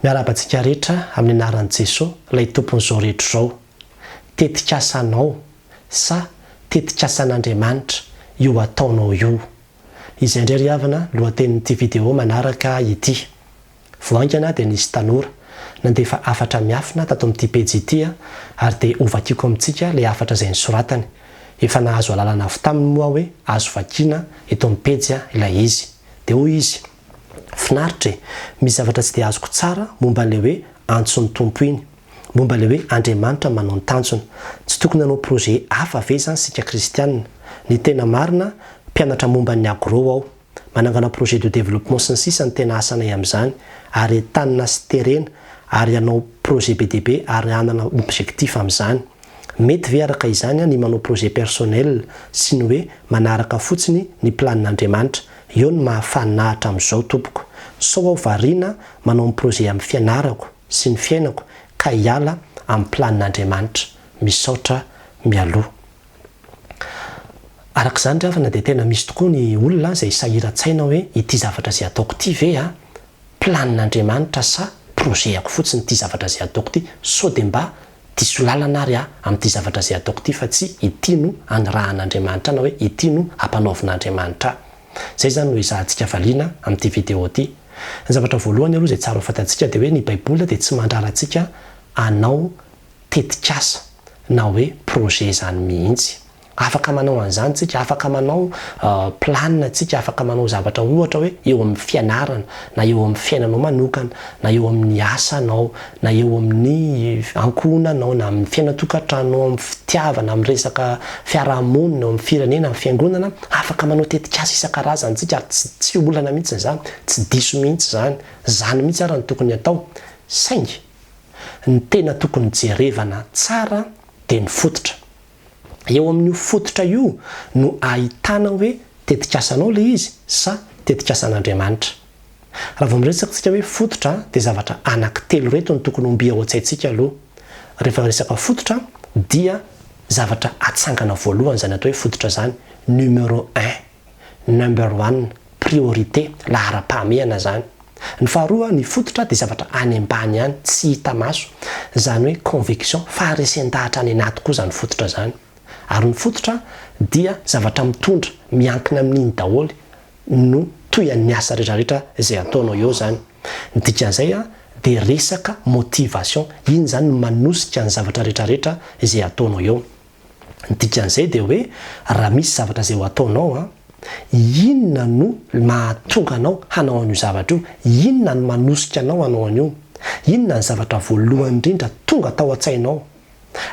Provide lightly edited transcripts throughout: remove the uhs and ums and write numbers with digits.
Miarahaba antsika rehetra amin'ny anaran'i Jesoa ilay Tompon'izao rehetra izao. Tetikasanao sa tetikasan'Andriamanitra io ataonao io? Izay indray ry havana lohatenin'ity video manaraka ity. Vao haingana dia nisy tanora nandefa hafatra miafina tato amin'ity pejy ity ary dia hovakiako amintsika ilay hafatra izay nosoratany. Efa nahazo alalana avy taminy moa aho hoe azo vakiana eto amin'ny pejy ilay izy. Dia hoy izy, Finaritra e! Misy zavatra tsy dia azoko tsara momba an'ilay hoe antson'ny Tompo iny. Momba ilay hoe Andriamanitra manao ny tanjona. Tsy tokony hanao projet hafa ve izany isika kristianina? Ny tena marina, mpianatra momba ny agro aho. Manangana projet de développement sy ny sisa ny tena asanay amin'izany. Ary entanina sy terena ary hanao projet be dia be ary hanana objectif amin'izany. Mety ve araka izany ny manao projet personnel sy ny hoe manaraka fotsiny ny planin'Andriamanitra? Eo ny mahafanina hatramin'izao tompoko. Sao aho variana manao ny projet amin'ny fianarako sy ny fiainako ka hiala amin'ny planin'Andriamanitra. Misaotra mialoha. Araka izany ry havana dia tena misy tokoa ny olona izay sahiran-tsaina hoe ity zavatra izay ataoko ity ve a planin'Andriamanitra sa projet-ako fotsiny ity zavatra izay ataoko ity, sao dia mba diso lalana ary aho amin'ity zavatra izay ataoko ity fa tsy ity no anirahan'Andriamanitra ahy na hoe ity no ampanaovin'Andriamanitra ahy. Izay izany no ezahantsika valiana amin'ity video ity. Ny zavatra voalohany aloha izay tsara ho fantatsika dia hoe ny Baiboly dia tsy mandrara antsika hanao tetikasa na hoe projet izany mihitsy. Afaka manao an'izany tsika, afaka manao planina tsika, afaka manao zavatra ohatra hoe eo amin'ny fianarana, na eo amin'ny fiainanao manokana, na eo amin'ny asanao, na eo amin'ny ankohonanao, na amin'ny fiainan-tokantranonao, amin'ny fitiavana, amin'ny resaka fiarahamonina, eo amin'ny firenena, amin'ny fiangonana, afaka manao tetikasa isan-karazany tsika ary tsy tsy olana mihitsy izany, tsy diso mihitsy izany, izany mihitsy ary no tokony atao, saingy ny tena tokony jerevana tsara dia ny fototra. Eo amin'io fototra io no ahitana hoe tetikasanao ilay izy sa tetikasan'Andriamanitra. Raha vao miresaka isika hoe fototra dia zavatra anankitelo ireto no tokony ho mby ao an-tsaintsika aloha. Rehefa miresaka fototra dia zavatra atsangana voalohany izany atao hoe fototra izany, numéro un. Number one, priorité, laharam-pahamehana izany. Ny faharoa, ny fototra dia zavatra any ambany any, tsy hita maso. Izany hoe conviction, faharesen-dahatra any anaty koa izany fototra izany. Ary ny fototra dia zavatra mitondra, miankina amin'iny daholo no tohian'ny asa rehetrarehetra izay ataonao eo izany. Ny dikan'izay dia resaka motivation, iny izany no manosika ny zavatra rehetrarehetra izay ataonao eo. Ny dikan'izay dia hoe raha misy zavatra izay ho ataonao an, inona no mahatonga anao hanao an'io zavatra io? Inona no manosika anao hanao an'io? Inona ny zavatra voalohany indrindra tonga tao an-tsainao?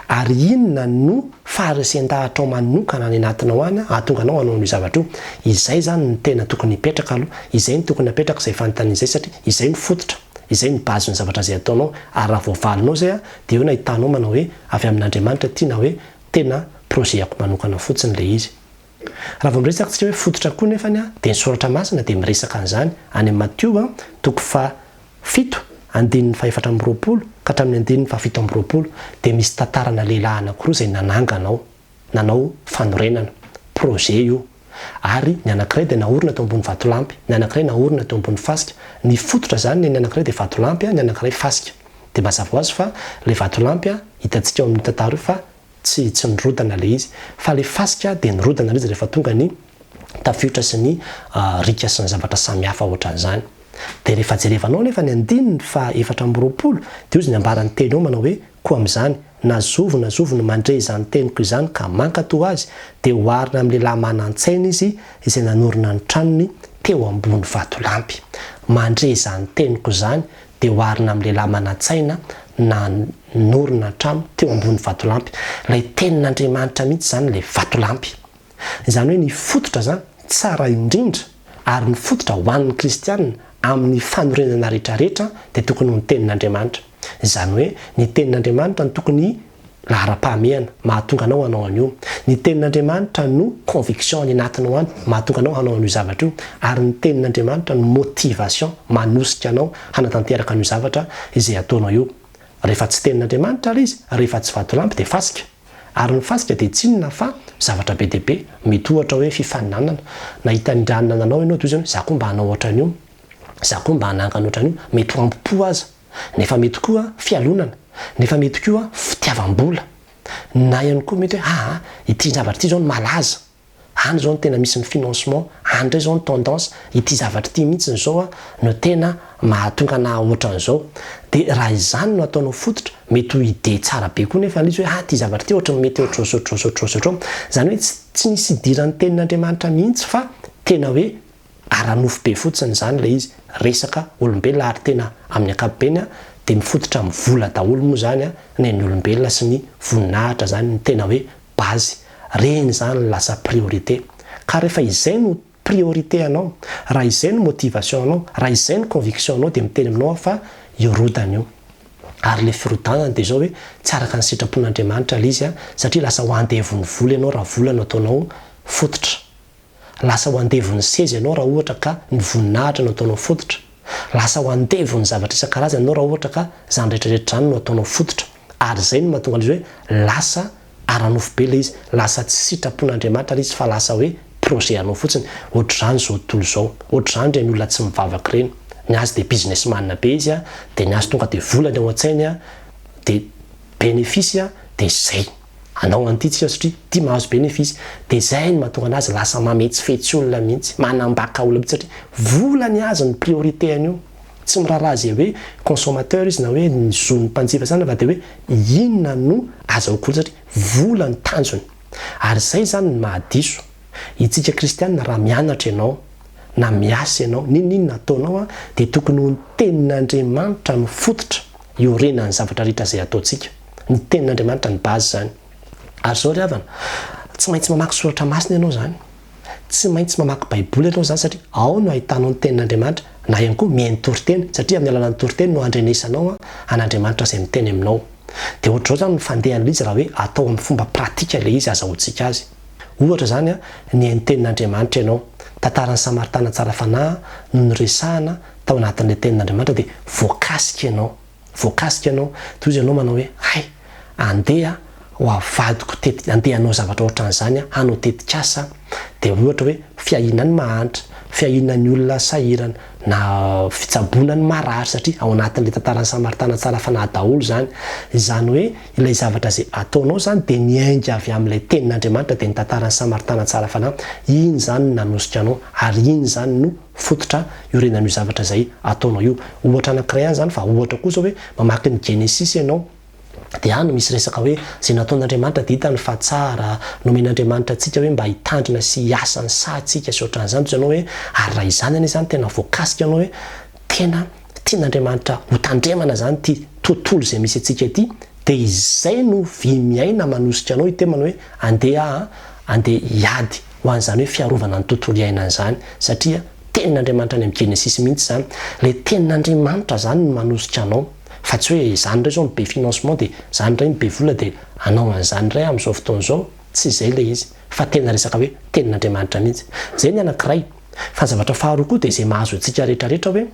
Ary inona no faharesen-dahatrao manokana any anatinao any hahatonga anao hanao an'io zavatra io? Izay izany no tena tokony hipetraka aloha, izay no tokony hapetraka izay fanontaniana izay satria izay no fototra, izay no base-n'ny zavatra izay ataonao ary raha voavalinao izay an, dia eo no ahitanao manao hoe avy amin'Andriamanitra ity na hoe tena projet-ako manokana fotsiny ilay izy. Raha vao miresaka tsika hoe fototra koa nefany dia ny soratra masina dia miresaka an'izany any amin'ny Matio toko faha fito andininy faha 24 ka hatramin'ny andininy faha 27 dia misy tantarana lehilahy anakiroa izay nanangana ao nanao fanorenana, projet io, ary ny anankiray dia naorina teo ambony vatolampy, ny anankiray naorina teo ambony fasika, ny fototra izany ny anankiray dia vatolampy, ny anankiray fasika. Dia mazava ho azy fa ilay vatolampy hitantsika ao amin'io tantara io fa tsy tsy nirodana ilay izy, fa ilay fasika dia nirodana ilay izy rehefa tonga ny tafiotra sy ny riaka sy ny zavatra samihafa ohatran'izany. Dia rehefa jerevanao anefa ny andininy faha 24 dia hozy ny ambaran'ny teny eo manao hoe, Koa amin'izany, na zovy na zovy no mandre izany teniko izany ka mankatò azy, dia oharina amin'ny lehilahy manan-tsaina izy izay nanorina ny tranony teo ambony vatolampy. Mandre izany teniko izany dia oharina amin'ny lehilahy manan-tsaina nanorina trano teo ambony vatolampy. Ilay tenin'Andriamanitra mihitsy izany ilay vatolampy. Izany hoe ny fototra izany tsara indrindra ary ny fototra ho an'ny kristiana amin'ny fanorenana rehetrarehetra dia tokony ho ny tenin'Andriamanitra. Izany hoe ny tenin'Andriamanitra no tokony laharam-pahamehana mahatonga anao hanao an'io. Ny tenin'Andriamanitra no conviction any anatinao any mahatonga anao hanao an'io zavatra io ary ny tenin'Andriamanitra no motivation manosika anao hanatanteraka an'io zavatra izay ataonao io. Rehefa tsy tenin'Andriamanitra ary izy, rehefa tsy vatolampy dia fasika. Ary ny fasika dia tsy inona fa zavatra be dia be, mety ohatra hoe fifaninanana, nahita an-dranona nanao ianao dia hoy izy hoe za koa mba hanao ohatran'io, za koa mba hanangana ohatran'io, mety ho ambo-po aza. Nefa mety koa fialonana, nefa mety koa fitiavam-bola, na ihany koa mety hoe aa ity zavatra ity izao no malaza, any izao no tena misy ny financement, any indray izao ny tendance, ity zavatra ity mihitsy izao no tena mahatonga anah ohatran'izao. Dia raha izany no ataonao fototra, mety ho idée tsara be koa nefa ilay izy hoe ah ity zavatra ity ohatran'ny mety ohatr'izao sy ohatr'izao sy ohatr'izao sy ohatr'izao. Izany hoe tsy nisy idiran'ny tenin'Andriamanitra mihitsy fa tena hoe ara-nofo be fotsiny izany ilay izy, resaka olombelona ary tena amin'ny ankapobeny dia mifototra amin'ny vola daholo moa izany ny an'ny olombelona sy ny voninahitra izany no tena hoe base, ireny izany no lasa priorité. Ka rehefa izay no priorité anao, raha izay no motivation anao, raha izay no conviction anao dia miteny aminao aho fa hirodana io. Ary ilay firodanana dia izao hoe tsy araka ny sitrapon'Andriamanitra ilay izy satria lasa ho andevon'ny vola ianao raha vola no ataonao fototra. Lasa ho andevon'ny seza ianao raha ohatra ka ny voninahitra no ataonao fototra. Lasa ho andevon'ny zavatra isan-karazany ianao raha ohatra ka izany rehetra rehetra izany no ataonao fototra. Ary izay no mahatonga an'ilay izy hoe lasa ara-nofo be ilay izy, lasa tsy sitrapon'Andriamanitra ilay izy fa lasa hoe projet anao fotsiny. Ohatr'izany izao tontolo izao. Ohatr'izany ireny olona tsy mivavaka ireny. Ny azy dia business man be izy dia ny azy tonga dia vola ny ao an-tsainy dia bénéfice dia izay. Hanao an'ity tsika satria ity mahazo bénéfice. Dia izay no mahatonga anazy lasa mametsifetsy olona mihitsy, manambaka olona mihitsy satria vola ny azy no priorité an'io. Tsy miraharaha izay hoe consommateur izy na hoe ny zon'ny mpanjifa izany fa dia hoe inona no azahoako vola satria vola no tanjony. Ary izay izany no mahadiso. Itsika kristianina raha mianatra ianao na miasa ianao, n'inon'inona ataonao dia tokony ho ny tenin'Andriamanitra no fototra iorenan'ny zavatra rehetra izay ataontsika. Ny tenin'Andriamanitra no base izany. Ary izao ry havana, tsy maintsy mamaky soratra masina ianao izany. Tsy maintsy mamaky baiboly ianao izany satria ao no ahitanao ny tenin'Andriamanitra na ihany koa mihaino toriteny satria amin'ny alalan'ny toriteny no andrenesanao an'Andriamanitra izay miteny aminao. Dia ohatr'izao izany ny fandehan'ilay izy raha hoe atao amin'ny fomba pratika ilay izy azahoantsika azy. Ohatra izany, nihaino tenin'Andriamanitra ianao. Tantaran'ny Samaritana tsara fanahy no noresahana tao anatin'ilay tenin'Andriamanitra dia voakasika ianao. Voakasika ianao, toy izy ianao manao hoe, hay, andeha ho avadiko teti, andeha hanao zavatra ohatran'izany aho, hanao tetikasa aho. Dia ohatra hoe fiahiana ny mahantra, fiahiana ny olona sahirana, na fitsaboana ny marary, satria ao anatin'ilay tantaran'ny Samaritana tsara fanahy daholo izany. Izany hoe ilay zavatra izay ataonao izany dia niainga avy amin'ilay tenin'Andriamanitra, dia ny tantaran'ny Samaritana tsara fanahy. Iny izany no nanosika anao, ary iny izany no fototra iorenan'io zavatra izay ataonao io. Ohatra anankiray ihany izany fa ohatra koa izao hoe mamaky ny Genesisy ianao dia any misy resaka hoe izay nataon'Andriamanitra dia hitany fa tsara, nomen'Andriamanitra antsika hoe mba hitandrina sy hiasa ny saha tsika sy ohatran'izany toy izany hoe ary raha izany anie izany tena voakasika anao hoe tena tian'Andriamanitra hotandremana izany ity tontolo izay misy antsika ity dia izay no vy miaina manosika anao hiteny manao hoe andeha aho andeha hiady ho an'izany hoe fiarovana ny tontolo iainana izany satria tenin'Andriamanitra any amin'ny Genesisy mihitsy izany. Ilay tenin'Andriamanitra izany no manosika anao fa tsy hoe izany indray izao no be financement dia izany indray no be vola dia hanao an'izany indray aho amin'izao fotoana izao. Tsy izay ilay izy fa tena resaka hoe tenin'Andriamanitra mihitsy. Izay ny anankiray. Fa ny zavatra faharoa koa dia izay mahazo antsika rehetrarehetra hoe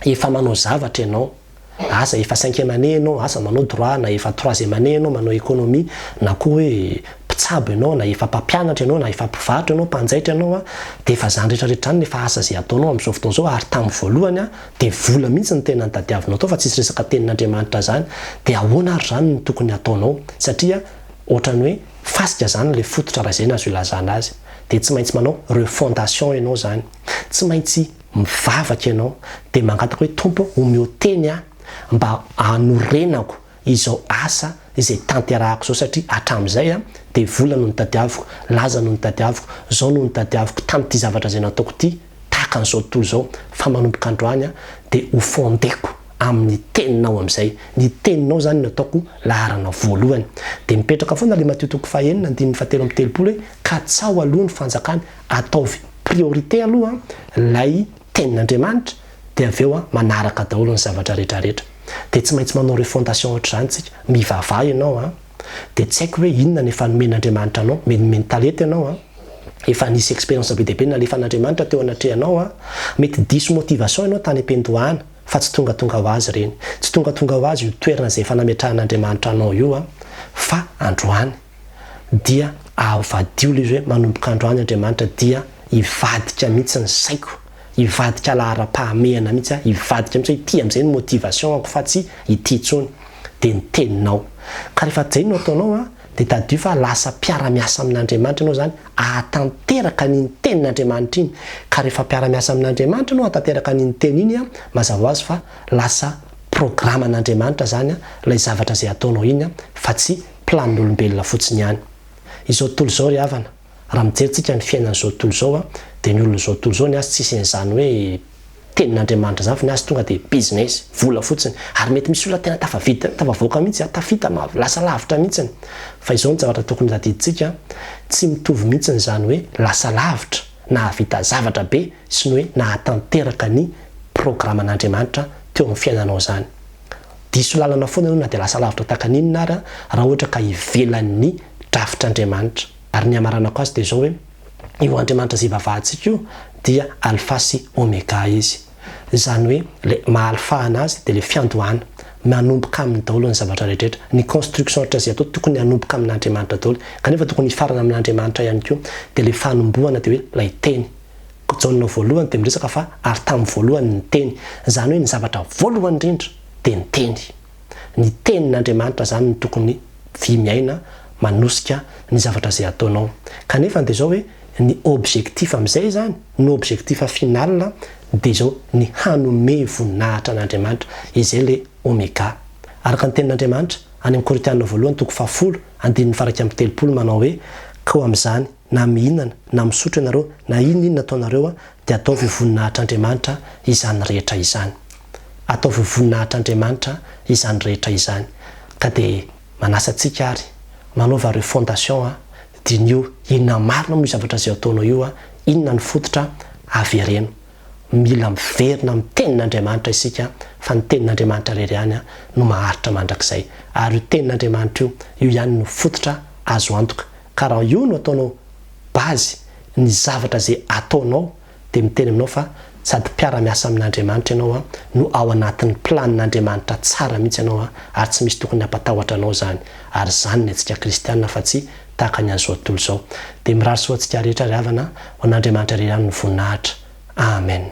efa manao zavatra ianao. Asa efa cinquième année ianao, asa manao droit, na efa troisième année ianao manao économie, na koa hoe mpitsabo ianao, na efa mpampianatra ianao, na efa mpivarotra ianao, mpanjaitra ianao an, dia efa izany rehetra rehetra izany no efa asa izay ataonao amin'izao fotoana izao, ary tamin'ny voalohany an, dia vola mihitsy no tena notadiavinao tao fa tsisy resaka tenin'Andriamanitra izany, dia ahoana ary izany no tokony hataonao? Satria ohatran'ny hoe fasika izany ilay fototra raha izay no azo ilazana azy, dia tsy maintsy manao refondation ianao izany, tsy maintsy Mivavaka ianao dia mangataka hoe Tompo ô omeo teny aho mba hanorenako izao asa izay tanterahako izao satria hatramin'izay aho dia vola no notadiaviko, laza no notadiaviko, izao no notadiaviko tamin'ity zavatra izay nataoko ity tahaka an'izao tontolo izao fa manomboka androany aho dia ho fondeko amin'ny teninao amin'izay. Ny teninao izany no ataoko laharana voalohany. Dia mipetraka foana ilay Matio toko fahenina andininy fahatelo amby telopolo hoe katsaho aloha ny fanjakany ataovy priorité aloha ilay tenin'Andriamanitra dia avy eo manaraka daholo ny zavatra rehetra rehetra. Dia tsy maintsy manao refondation ohatr'izany tsika. Mivavaha ianao an. Dia tsy haiko hoe inona no efa nomen'Andriamanitra anao. Mety nomeny talenta ianao an. Efa nisy expérience be dia be nalefan'Andriamanitra teo anatrehanao an. Mety diso motivation ianao tany am-piandohana fa tsy tongatonga ho azy ireny. Tsy tongatonga ho azy io toerana izay efa nametrahan'Andriamanitra anao io an. Fa androany. dia avadiho ilay izy hoe manomboka androany Andriamanitra dia hivadika mihitsy ny saiko, Hivadika laharam-pahamehana mihitsy a, hivadika mihitsy hoe ity amin'izay no motivation-ako fa tsy ity intsony. Dia ny teninao. Ka rehefa izay no ataonao a, dia tadidio fa lasa mpiara-miasa amin'Andriamanitra ianao izany hahatanteraka an'iny tenin'Andriamanitra iny. Ka rehefa mpiara-miasa amin'Andriamanitra ianao hahatanteraka an'iny teny iny a, mazava ho azy fa lasa programan'Andriamanitra izany ilay zavatra izay ataonao iny fa tsy planin'olombelona fotsiny ihany. Izao tontolo izao ry havana, raha mijery tsika ny fiainan'izao tontolo izao dia ny olon'izao tontolo izao ny azy tsisy an'izany hoe tenin'Andriamanitra izany fa ny azy tonga dia business, vola fotsiny. Ary mety misy olona tena tafavita, tafavoaka mihitsy, tafita, lasa lavitra mihitsiny. Fa izao ny zavatra tokony tadidintsika, tsy mitovy mihitsiny izany hoe lasa lavitra, nahavita zavatra be sy ny hoe nahatanteraka ny programan'Andriamanitra teo amin'ny fiainanao izany. Diso lalana foana ianao na dia lasa lavitra tahaka ny inona ary raha ohatra ka ivelan'ny drafitr'Andriamanitra. Ary ny hamaranako azy dia izao hoe, io Andriamanitra izay ivavahantsika io dia Alpha sy Omega Izy. Izany hoe ilay maha Alpha anazy dia ilay fiandohana. Manomboka aminy daholo ny zavatra rehetrarehetra. Ny construction rehetra izay atao tokony hanomboka amin'Andriamanitra daholo. Kanefa tokony hifarana amin'Andriamanitra ihany koa. Dia ilay fanombohana dia hoe ilay Teny. Jaona voalohany dia miresaka fa ary tamin'ny voalohany ny Teny. Izany hoe ny zavatra voalohany indrindra dia ny Teny. Ny Tenin'Andriamanitra izany no tokony vy miaina manosika ny zavatra izay ataonao. Kanefa dia izao hoe ny objectif amin'izay izany, ny objectif final dia izao ny hanome voninahitra an'Andriamanitra. Izay ilay Omega. Araka ny Tenin'Andriamanitra, any amin'ny Korintiana voalohany toko fahafolo, andininy faha 31 manao hoe, Koa amin'izany, na mihinana, na misotro ianareo, na inona inona ataonareo, dia ataovy ho voninahitr'Andriamanitra izany rehetra izany. Ataovy ho voninahitr'Andriamanitra izany rehetra izany. Ka dia manasa antsika ary, manaova refondation an, diniho inona marina moa io zavatra izay ataonao io an, inona ny fototra, avereno. Mila miverina amin'ny tenin'Andriamanitra isika fa ny tenin'Andriamanitra irery ihany no maharitra mandrakizay. Ary io tenin'Andriamanitra io, io ihany no fototra azo antoka. Ka raha io no ataonao base ny zavatra izay ataonao dia miteny aminao fa sady mpiara-miasa amin'Andriamanitra ianao an, no ao anatin'ny planin'Andriamanitra tsara mihitsy ianao an, ary tsy misy tokony hampatahotra anao izany, ary izany ny antsika kristiana fa tsy tahaka ny an'izao tontolo izao. Dia mirary soa antsika rehetra ry havana, ho an'Andriamanitra irery ihany ny voninahitra. Amen.